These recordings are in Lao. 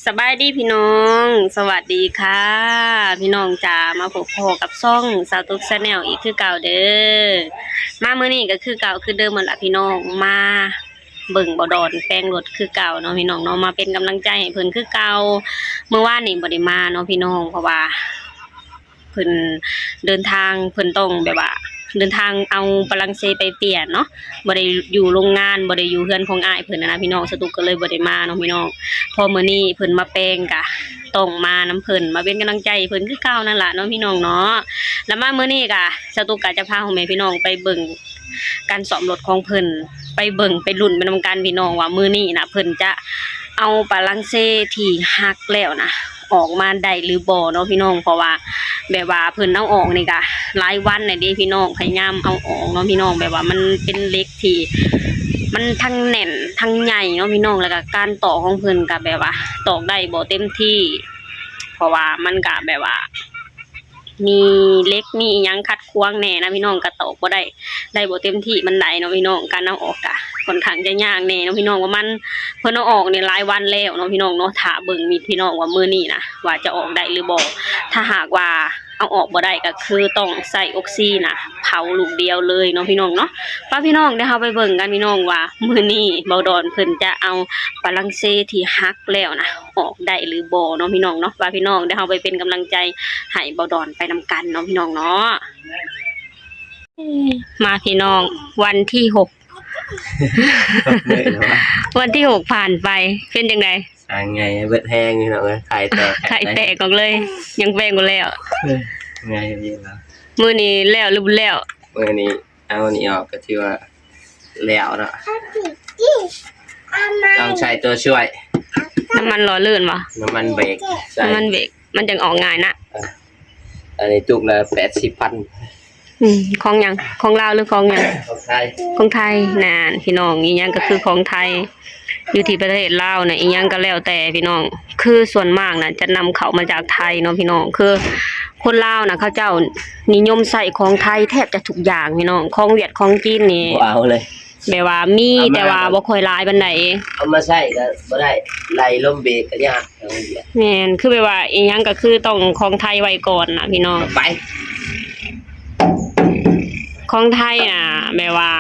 ສະບາຍດີພີ່ນ້ອງ ສະຫວັດດີຄ່ະພີ່ນ້ອງຈ໋າ ມາພົບພໍ້ກັບຊ່ອງສາວຕຸກ Channel ອີກຄືເກົ່າເດີ. ມາມື້ນີ້ກໍຄືເກົ່າຄືເດີມຫັ້ນລະພີ່ນ້ອງ ມາເບິ່ງບ່າວດອນແປງລົດຄືເກົ່າເນາະພີ່ນ້ອງເນາະ ມາເປັນກຳລັງໃຈໃຫ້ເພິ່ນຄືເກົ່າ. ມື້ວານນີ້ບໍ່ໄດ້ມາເນາະພີ່ນ້ອງ ເພາະວ່າ ເພິ່ນເດີນທາງ ເພິ່ນຕ້ອງແບບວ່າເດີນທາງເອົາປະລັງເຊໄປປ່ຽນເນາະ ບໍ່ໄດ້ຢູ່ໂຮງງານ ບໍ່ໄດ້ຢູ່ເຮືອນຂອງອ້າຍເພິ່ນຫັ້ນນະພີ່ນ້ອງ ສະຕຸກກໍເລີຍບໍ່ໄດ້ມາເນາະພີ່ນ້ອງ. ພໍມື້ນີ້ເພິ່ນມາແປງກະຕ້ອງມານຳເພິ່ນ ມາເປັນກຳລັງໃຈໃຫ້ເພິ່ນຄືເກົ່ານັ້ນລະເນາະພີ່ນ້ອງເນາະ. ແລ້ວມາມື້ນີ້ກະສະຕຸກກະຈະພາພໍ່ແມ່ພີ່ນ້ອງໄປເບິ່ງ ການຊ້ອມລົດຂອງເພິ່ນ ໄປເບິ່ງໄປລຸ້ນໄປນຳກັນພີ່ນ້ອງ ວ່າມື້ນີ້ນະ ເພິ່ນຈະເອົາປະລັງເຊທີ່ຫັກແລ້ວນະ ອອກມາໄດ້ຫຼືບໍ່ເນາະພີ່ນ້ອງ. ເພາະວ່າແບບວ່າເພິ່ນເອົາອອກນີ້ກະຫຼາຍວັນແລ້ວເດ້ພີ່ນ້ອງ ພະຍາຍາມເອົາອອກເນາະພີ່ນ້ອງ ແບບວ່າມັນເປັນເຫຼັກທີ່ມັນທັງແໜ້ນທັງໃຫຍ່ເນາະພີ່ນ້ອງ ແລ້ວກະການຕອກຂອງເພິ່ນກະແບບວ່າຕອກໄດ້ບໍ່ເຕັມທີ່ ເພາະວ່າມັນກະແບບວ່າ ມີເຫຼັກມີອີ່ຫຍັງຂັດຂວາງແດ່ນະພີ່ນ້ອງ ກະຕອກບໍ່ໄດ້ ໄດ້ບໍ່ເຕັມທີ່ປານໃດເນາະພີ່ນ້ອງ. ການເອົາອອກກະຂ້ອນຂ້າງຈະຍາກແດ່ເນາະພີ່ນ້ອງ ວ່າມັນ ເພິ່ນເອົາອອກນີ້ຫຼາຍວັນແລ້ວເນາະພີ່ນ້ອງເນາະ. ຖ້າເບິ່ງມີພີ່ນ້ອງວ່າມື້ນີ້ນະ ວ່າຈະອອກໄດ້ຫຼືບໍ່ ຖ້າຫາກວ່າເອົາອອກບໍ່ໄດ້ ກະຄືຕ້ອງໃຊ້ອົກຊີນະ ເຜົາລູກດຽວເລີຍເນາະພີ່ນ້ອງເນາະ. ປະພີ່ນ້ອງ ດຽວເຮົາໄປເບິ່ງກັນພີ່ນ້ອງວ່າ ມື້ນີ້ບ່າວດອນເພິ່ນຈະເອົາປະລັງເຊທີ່ຫັກແລ້ວນະ ອອກໄດ້ຫຼືບໍ່ເນາະພີ່ນ້ອງເນາະ. ວ່າພີ່ນ້ອງ ດຽວເຮົາໄປເປັນກຳລັງໃຈໃຫ້ບ່າວດອນໄປນຳກັນເນາະພີ່ນ້ອງເນາະ. ມາພີ່ນ້ອງ ວັນທີຫົກ ວັນທີຫົກຜ່ານໄປ ເປັນຈັ່ງໃດ? ຫາຍໄງ ເບິດແຮງພີ່ນ້ອງເອີຍ ໄຂ່ແຕກ ໄຂ່ແຕກອອກເລີຍ ຍັງແປງບໍ່ແລ້ວ ເອີ ໄງຢູ່ລະ ມື້ນີ້ແລ້ວຫຼືບໍ່ແລ້ວ? ມື້ນີ້ ເອົານີ້ອອກກໍຖືວ່າແລ້ວເນາະ ຕ້ອງໃຊ້ຕົວຊ່ວຍ ນ້ຳມັນຫຼໍ່ລື່ນບໍ່? ນ້ຳມັນເບຣກ ນ້ຳມັນເບຣກ ມັນຈັ່ງອອກງ່າຍນະ ເອີ ອັນນີ້ຕຸກລະແປດສິບພັນ ອືມ ຂອງຫຍັງ? ຂອງລາວຫຼືຂອງຫຍັງ? ຂອງໄທ ຂອງໄທ ນັ້ນ ພີ່ນ້ອງ ອີ່ຫຍັງກໍຄືຂອງໄທ ຢູ່ທີ່ປະເທດລາວນະ ອີ່ຫຍັງກໍແລ້ວແຕ່ພີ່ນ້ອງ ຄືສ່ວນມາກນະ ຈະນຳເຂົ້າມາຈາກໄທເນາະພີ່ນ້ອງ ຄືຄົນລາວນະ ເຂົາເຈົ້ານິຍົມໃຊ້ຂອງໄທແທບຈະທຸກຢ່າງພີ່ນ້ອງ ຂອງຫວຽດຂອງຈີນນີ້ບໍ່ເອົາເລີຍ ແບບວ່າມີ ເອົາມາ ແຕ່ວ່າບໍ່ຄ່ອຍຫຼາຍປານໃດ ເອົາມາໃຊ້ກໍບໍ່ໄດ້ ໄລ່ລົມເບຣກກໍຍາກ ແມ່ນ ຄືແບບວ່າອີ່ຫຍັງກໍຄືຕ້ອງຂອງໄທໄວ້ກ່ອນນະພີ່ນ້ອງ ໄປ ຂອງໄທນະ ແບບວ່າ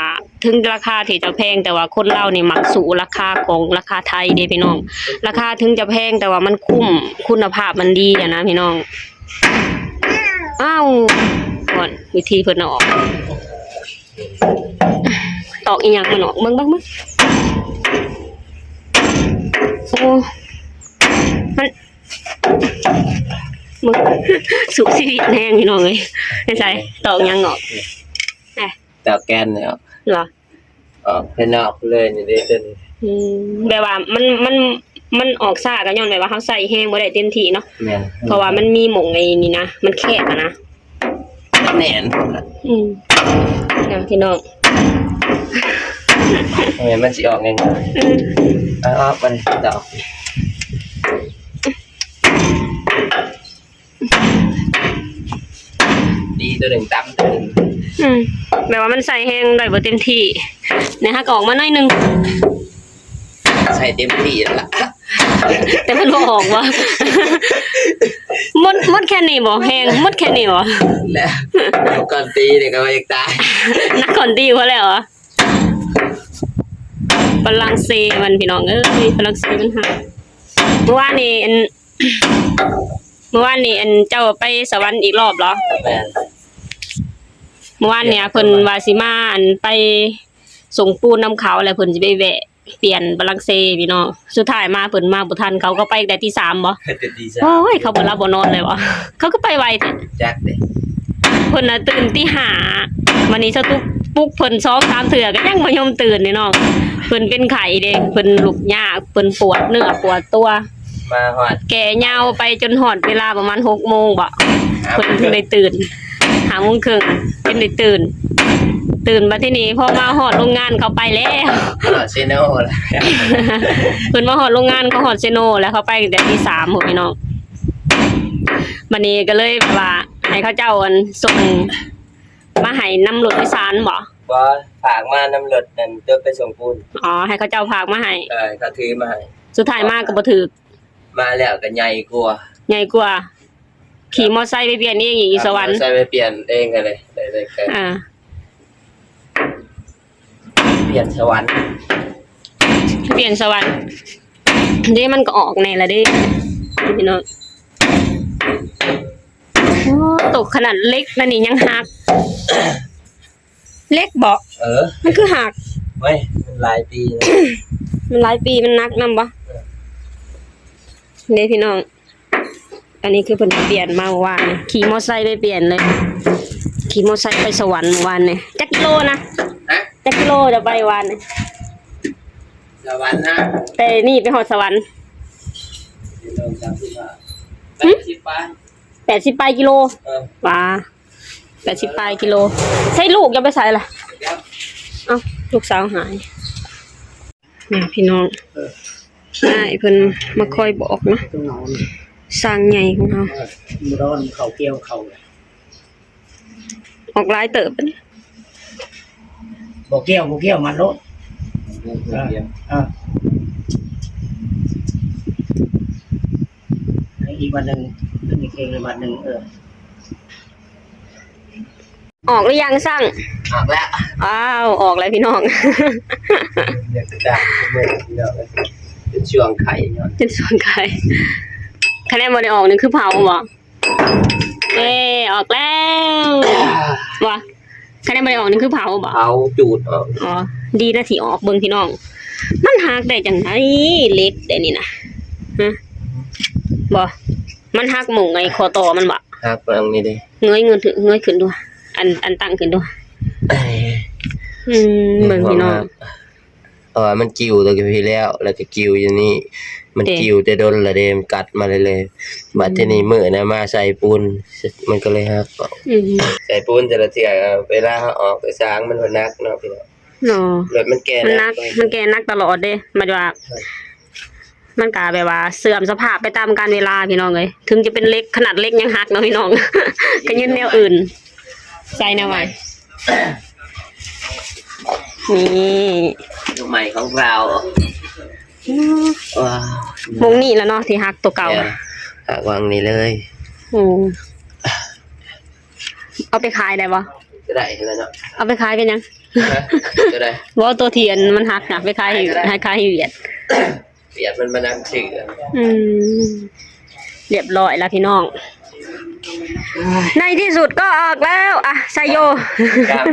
ເຖິງລາຄາທີ່ຈະແພງ ແຕ່ວ່າຄົນລາວນີ້ມັກສູ້ລາຄາຂອງລາຄາໄທເດ້ພີ່ນ້ອງ ລາຄາເຖິງຈະແພງ ແຕ່ວ່າມັນຄຸ້ມ ຄຸນນະພາບມັນດີຫັ້ນນະພີ່ນ້ອງ. ອ້າວ ກ່ອນ ວິທີເພິ່ນເອົາອອກ ຕອກອີ່ຫຍັງມັນອອກ ເບິ່ງ ເບິ່ງ ເບິ່ງ ໂອ້ ມັນ ເບິ່ງ ສູ້ຊີວິດແຮງພີ່ນ້ອງເອີຍ ໃນໃສ ຕອກຫຍັງອອກ ຕອກແກນນີ້ອອກ ເຫລອ? ອອກພາຍນອກເລີຍນີ້ເດ້ຕົວນີ້ ອືມ ແບບວ່າມັນ ມັນ ມັນອອກຊ້າກໍຍ້ອນແບບວ່າເຮົາໃຊ້ແຮງບໍ່ໄດ້ເຕັມທີ່ເນາະ ແມ່ນ ເພາະວ່າມັນມີໝ່ອງໄອ້ນີ້ນະ ມັນແຄບຫັ້ນນະ ແໜ້ນ ອືມ ນະພີ່ນ້ອງ ແມ່ນ ມັນຊິອອກງ່າຍໆ ເອີ ເອົາອອກມັນດອກ ດີຕົວໜຶ່ງ ຕຳຕົວໜຶ່ງ ອືມ ແບບວ່າມັນໃສ່ແຮງໄດ້ບໍ່ເຕັມທີ່ ນີ້ຫາກອອກມາໜ້ອຍໜຶ່ງ ໃສ່ເຕັມທີ່ຫັ້ນລະ ແຕ່ມັນບໍ່ອອກບໍ່ ໝົດ ໝົດແຄ່ນີ້ບໍ່ ແຮງໝົດແຄ່ນີ້ບໍ່ ແລ້ວ ໜັກກ່ອນຕີນີ້ກໍວ່າຢາກຕາຍ ໜັກກ່ອນຕີພໍແລ້ວຫວາ ຝຣັ່ງເສມັນ ພີ່ນ້ອງເອີຍ ຝຣັ່ງເສມັນຫາ ມື້ວານນີ້ ອັນ ມື້ວານນີ້ ອັນ ເຈົ້າໄປສະຫວັນອີກລອບເຫລອ? ແມ່ນ ມື້ວານນີ້ ເພິ່ນວ່າຊິມາ ອັນ ໄປສົ່ງປູນນຳເຂົາ ແລ້ວເພິ່ນຊິໄປແວະປ່ຽນຝຣັ່ງເສພີ່ນ້ອງ ສຸດທ້າຍມາເພິ່ນມາບໍ່ທັນ ເຂົາກໍໄປແຕ່ຕີສາມບໍ່? ໄປແຕ່ຕີສາມ ໂອ້ຍ ເຂົາບໍ່ຫຼັບບໍ່ນອນເລີຍບໍ່? ເຂົາກໍໄປໄວແທ້ ຈັກເດ້ ເພິ່ນນະຕື່ນຕີຫ້າ ບາດນີ້ສະຕຸກປຸກເພິ່ນສອງສາມເທື່ອກໍຍັງບໍ່ຍອມຕື່ນເດ້ນ້ອງ ເພິ່ນເປັນໄຂ້ເດ້ ເພິ່ນລຸກຍາກ ເພິ່ນປວດເນື້ອປວດຕົວ ມາຮອດ ແກ່ຍາວໄປຈົນຮອດເວລາປະມານຫົກໂມງບໍ ເພິ່ນເຖິງໄດ້ຕື່ນ ຫ້າໂມງເຄິ່ງຈຶ່ງໄດ້ຕື່ນ ຕື່ນບາດທີນີ້ພໍມາຮອດໂຮງງານເຂົາໄປແລ້ວ ຮອດເຊໂນແລ້ວ ເພິ່ນມາຮອດໂຮງງານເຂົາຮອດເຊໂນແລ້ວ ເຂົາໄປຕັ້ງແຕ່ຕີສາມພຸ້ນພີ່ນ້ອງ ບາດນີ້ກໍເລີຍແບບວ່າໃຫ້ເຂົາເຈົ້າ ອັນ ສົ່ງມາໃຫ້ນຳລົດໂດຍສານບໍ? ບໍ່ ຝາກມານຳລົດ ອັນ ຕົວໄປສົ່ງປູນ ອໍ ໃຫ້ເຂົາເຈົ້າຝາກມາໃຫ້ ເອີ ເຂົາຖືມາໃຫ້ ສຸດທ້າຍມາກໍບໍ່ຖືກ ມາແລ້ວກໍໃຫຍ່ກວ່າ ໃຫຍ່ກວ່າ ຂີ່ມໍໄຊໄປປ່ຽນເອງອີກຢູ່ສະຫວັນ ຂີ່ມໍໄຊໄປປ່ຽນເອງຫັ້ນເດ້ ໄດ້ ໄດ້ ອ່າ ປ່ຽນສະຫວັນ ປ່ຽນສະຫວັນເດ້ ມັນກໍອອກແດ່ລະເດ້ ພີ່ນ້ອງ. ໂອ້ ຕົກຂະໜາດເຫຼັກນະນີ້ຍັງຫັກ ເຫຼັກເບາະ ເອີ ມັນຄືຫັກ ໂອ້ຍ ມັນຫຼາຍປີແລ້ວ ມັນຫຼາຍປີ ມັນໜັກນຳບໍ່ ເອີ ເດ້ພີ່ນ້ອງ. ອັນນີ້ຄືເພິ່ນໄປປ່ຽນມາມື້ວານນີ້ ຂີ່ມໍໄຊໄປປ່ຽນເລີຍ ຂີ່ມໍໄຊໄປສະຫວັນມື້ວານນີ້ ຈັກກິໂລນະ ຮະ ຈັກກິໂລຈະໄປວານນີ້ ສະຫວັນນະ ແຕ່ນີ້ໄປຮອດສະຫວັນ ກິໂລສາມສິບຫ້າ ຫຶ ແປດສິບປາຍ ແປດສິບປາຍກິໂລ ເອີ ວ້າ ແປດສິບປາຍກິໂລ ໃສ່ລູກຈະໄປໃສລະ ເອົ້າ ລູກສາວຫາຍ ນີ້ພີ່ນ້ອງ ເອີ ອ້າຍເພິ່ນມາຄອຍບອກເນາະ ຊ່າງໃຫຍ່ຂອງເຮົາ ເອີ ມື້ດອນເຂົາກ່ຽວເຂົ້າ ອອກຫຼາຍເຕີບ ບໍ່ກ່ຽວ ບໍ່ກ່ຽວ ມັດໂລດ ເອີ ເອີ ໃຫ້ອີກວັນໜຶ່ງ ອີກເພງໃນວັນໜຶ່ງ ເອີ ອອກຫຼືຍັງຊ່າງ? ອອກແລ້ວ ອ້າວ ອອກແລ້ວພີ່ນ້ອງ ເປັນຊ່ວງໄຂ່ເນາະ ເປັນຊ່ວງໄຂ່ ຄັນແມ່ນບໍ່ໄດ້ອອກນີ້ຄືເຜົາບໍ່? ເອີ ອອກແລ້ວ ວ່າ ຄັນແມ່ນບໍ່ໄດ້ອອກນີ້ຄືເຜົາບໍ່? ເຜົາຈູດອອກ ອໍ ດີນະທີ່ອອກ ເບິ່ງພີ່ນ້ອງ ມັນຫັກໄດ້ຈັ່ງໃດ ເຫຼັກໄດ້ນີ້ນະ ຮະ ບໍ່ ມັນຫັກໝົງໄອ້ຂໍ້ຕໍ່ມັນບໍ່? ຫັກໝົງນີ້ເດ້ ເງີຍ ເງີຍຂຶ້ນ ເງີຍຂຶ້ນດູ ອັນ ອັນຕັ້ງຂຶ້ນດູ ເອີ ອືມ ເບິ່ງພີ່ນ້ອງ ເພາະວ່າມັນກິ້ວແຕ່ປີທີ່ແລ້ວ ແລ້ວກໍກິ້ວຢູ່ນີ້ ມັນກິ້ວແຕ່ດົນລະເດ້ ມັນກັດມາເລື້ອຍໆ ບັດທີນີ້ ອືມ ມື້ນັ້ນມາໃສ່ປູນ ມັນກໍເລີຍຫັກ ອືມ ໃສ່ປູນແຕ່ລະເທື່ອ ເວລາເຮົາອອກໄປສາງ ມັນບໍ່ໜັກເນາະພີ່ນ້ອງ ເນາະ ແບບມັນແກ່ ມັນໜັກ ໜັກ ມັນແກ່ໜັກຕະຫຼອດເດ້ ໝາຍວ່າ ມັນກະແບບວ່າເສື່ອມສະພາບໄປຕາມການເວລາພີ່ນ້ອງເອີຍ ເຖິງຈະເປັນເຫຼັກ ຂະໜາດເຫຼັກຍັງຫັກເນາະພີ່ນ້ອງ ກະຍື່ນແນວອື່ນ ໃສ່ແນວໃໝ່ ນີ້ ໂຕໃໝ່ຂອງລາວ ວ້າວ ໝ່ອງນີ້ລະເນາະທີ່ຫັກໂຕເກົ່າ ແມ່ນ ຫັກຫວ່າງນີ້ເລີຍ ອືມ ເອົາໄປຂາຍໄດ້ບໍ່? ກໍໄດ້ຫັ້ນແຫຼະເນາະ ເອົາໄປຂາຍເປັນຫຍັງ? ຮະ? ກໍໄດ້ ບໍ່ ໂຕທີ່ອັນມັນຫັກນະ ໄປຂາຍໃຫ້ ຂາຍກໍໄດ້ ໃຫ້ຂາຍໃຫ້ຫວຽດ ຫວຽດມັນມານຳຊື້ ອືມ ຮຽບຮ້ອຍລະພີ່ນ້ອງ ໃນທີ່ສຸດກໍອອກແລ້ວ ອ່ະ ໄຊໂຍ ກາມ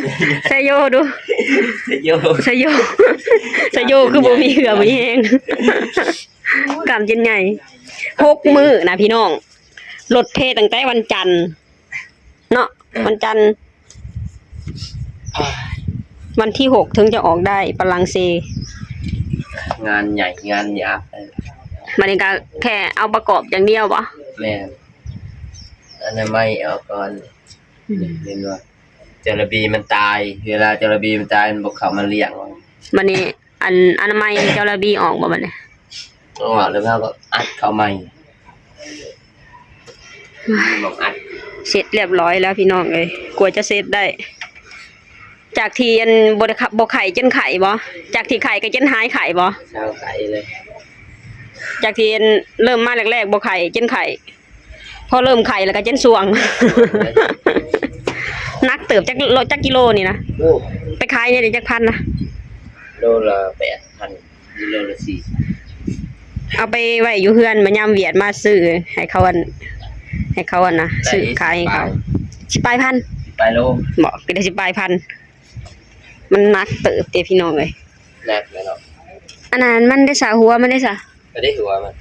ໄຊໂຍດູ ໄຊໂຍ ໄຊໂຍ ໄຊໂຍຄືບໍ່ມີເຫື່ອບໍ່ມີແຮງ ກາມຈິນໃຫຍ່ ຫົກມື້ນະພີ່ນ້ອງ ລົດເທຕັ້ງແຕ່ວັນຈັນເນາະ ວັນຈັນ ວັນທີຫົກເຖິງຈະອອກໄດ້ ປະລັງເຊ ງານໃຫຍ່ງານຍາກ ບັດນີ້ກະແຄ່ເອົາປະກອບຢ່າງດຽວບໍ? ແມ່ນ ອະນາໄມອອກກ່ອນ ອືມ ເຫັນບໍ່? ຈະລະບີມັນຕາຍ ເວລາຈະລະບີມັນຕາຍ ມັນບໍ່ເຂົ້າມາລ້ຽງ ບັດນີ້ ອັນອະນາໄມເຈົ້າລະບີອອກບໍ່ບັດນີ້? ອອກແລ້ວເຮົາກໍອັດເຂົ້າໃໝ່ ໝ່ອງອັດ ເສັດລຽບຮ້ອຍແລ້ວພີ່ນ້ອງເອີຍ ກວ່າຈະເສັດໄດ້ ຈາກທີ່ອັນບໍ່ໄດ້ ບໍ່ໄຂ້ຈົນໄຂ້ບໍ່? ຈາກທີ່ໄຂ້ກໍຈົນຫາຍໄຂ້ບໍ່? ເຊົາໄຂ້ເລີຍ ຈາກທີ່ອັນເລີ່ມມາແລກໆບໍ່ໄຂ້ຈົນໄຂ້ ພໍເລີ່ມໄຂ້ແລ້ວກໍຈົນສ່ວງ ໜັກເຕີບ ຈັກ ຈັກກິໂລນີ້ນະ? ໂອ້ ໄປຂາຍນີ້ໄດ້ຈັກພັນນະ? ໂລລະແປດພັນ ກິໂລລະສີ່ ເອົາໄປໄວ້ຢູ່ເຮືອນ ມາຍາມຫວຽດມາຊື້ໃຫ້ເຂົາອັນ ໃຫ້ເຂົາອັນນະ ໄດ້ ຊື້ຂາຍໃຫ້ເຂົາ ສິບປາຍ ສິບປາຍພັນ ສິບປາຍໂລ ເບາະ ກໍໄດ້ສິບປາຍພັນ ມັນໜັກເຕີບເດ້ພີ່ນ້ອງເອີຍ ໜັກແລ້ວເນາະ ອັນນັ້ນມັນໄດ້ສາ ຫົວມັນໄດ້ສາ ກໍໄດ້ຫົວມັນ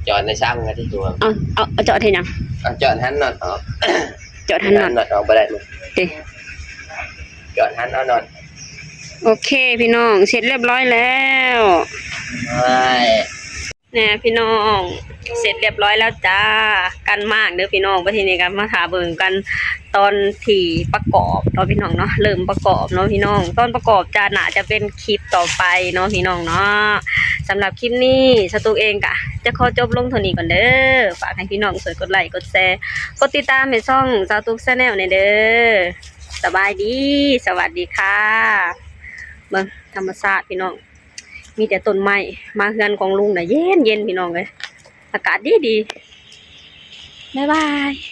ຈອດໃນຊ່າງກໍໄດ້ຫົວ ເອົາ ເອົາ ເອົາຈອດເຮັດຫຍັງ? ເອົາຈອດຫັນນັອດອອກ ຈອດຫັນນັອດ ຫັນນັອດອອກບໍ່ໄດ້ ເດ້ ຈອດຫັນເອົານັອດ ໂອເຄພີ່ນ້ອງ ເສັດລຽບຮ້ອຍແລ້ວ ແນ່ພີ່ນ້ອງ ເສັດລຽບຮ້ອຍແລ້ວຈ້າ ກັນໝາກເດີພີ່ນ້ອງ ບັດທີນີ້ກໍມາຖ້າເບິ່ງກັນຕອນທີ່ປະກອບເນາະພີ່ນ້ອງເນາະ ເລີ່ມປະກອບເນາະພີ່ນ້ອງ ຕອນປະກອບຈະ ໜ້າຈະເປັນຄລິບຕໍ່ໄປເນາະພີ່ນ້ອງເນາະ ສຳລັບຄລິບນີ້ສາວຕຸກເອງກະຈະຂໍຈົບລົງເທົ່ານີ້ກ່ອນເດີ ຝາກໃຫ້ພີ່ນ້ອງຊ່ວຍກົດໄລກົດແຊ ກົດຕິດຕາມໃຫ້ຊ່ອງສາວຕຸກ Channel ແນ່ເດີ ສະບາຍດີ ສະຫວັດດີຄ່ະ ເບິ່ງທຳມະຊາດພີ່ນ້ອງ ມີແຕ່ຕົ້ນໄມ້ ມາເຮືອນຂອງລຸງນະເຢັນໆ ພີ່ນ້ອງເອີຍ ອາກາດດີດີ. ບາຍບາຍ.